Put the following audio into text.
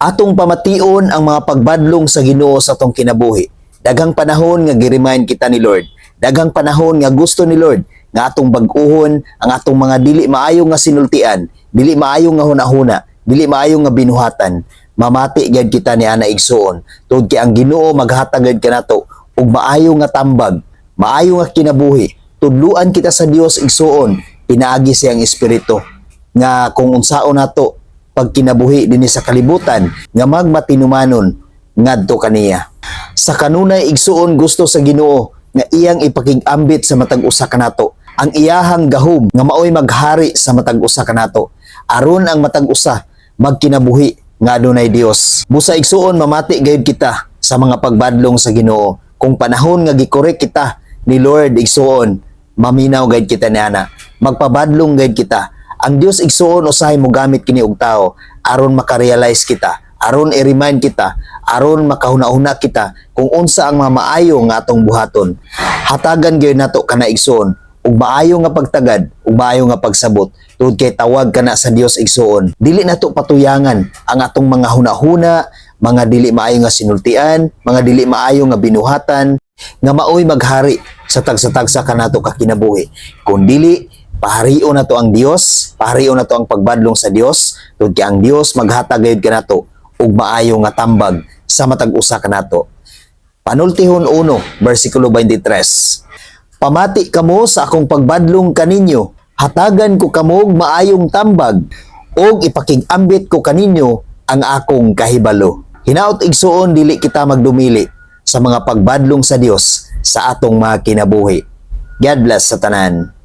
Atong pamation ang mga pagbadlong sa Ginoo sa atong kinabuhi. Daghang panahon nga gi-remind kita ni Lord. Daghang panahon nga gusto ni Lord nga atong bag-uhon ang atong mga dili maayo nga sinultian, dili maayo nga hunahuna, dili maayo nga binuhatan. Mamati gyud kita ni ana, igsuon. Tungod kay ang Ginoo maghatag gyud kanato og maayo nga tambag, maayo nga kinabuhi. Tudluan kita sa Dios, igsuon, pinaagi siyang Espiritu nga kung unsaon nato pagkinabuhi dinhi sa kalibutan nga magmatinumanon ngadto kaniya. Sa kanunay, igsuon, gusto sa Ginoo nga iyang ipakig-ambit sa matag usa kanato ang iyahang gahom nga maoy maghari sa matag usa kanato aron ang matag usa magkinabuhi nga adunay Dios. Busa, igsuon, mamati gayud kita sa mga pagbadlong sa Ginoo. Kung panahon nga gi-correct kita ni Lord, igsuon, maminaw gayud kita niana. Magpabadlong gayud kita. Ang Dios, igsuon, usahay mo gamit kini og tao aron makarealize kita, aron i-remind kita, aron makahuna-huna kita kung unsa ang mga maayo nga atong buhaton. Hatagan gyud nato kana, igsuon, ug maayo nga pagtagad ug maayo nga pagsabot tungod kay tawag kana sa Dios, igsuon. Dili nato patuyangan ang atong mga hunahuna, mga dili maayo nga sinultian, mga dili maayo nga binuhatan nga maoy maghari sa tagsa-tagsa kanato ka kinabuhi. Kung dili paharion nato ang Dios, paharion nato ang pagbadlong sa Dios tungod kay ang Dios maghatag gayud kanato ug maayo nga tambag sa matag usa kanato. Panultihon 1, versikulo 23. "Pamati kamo sa akong pagbadlong kaninyo, hatagan ko kamo og maayong tambag, ug ipakig-ambit ko kaninyo ang akong kahibalo." Hinaot, igsuon, dili kita magdumili sa mga pagbadlong sa Dios sa atong mga kinabuhi. God bless sa tanan.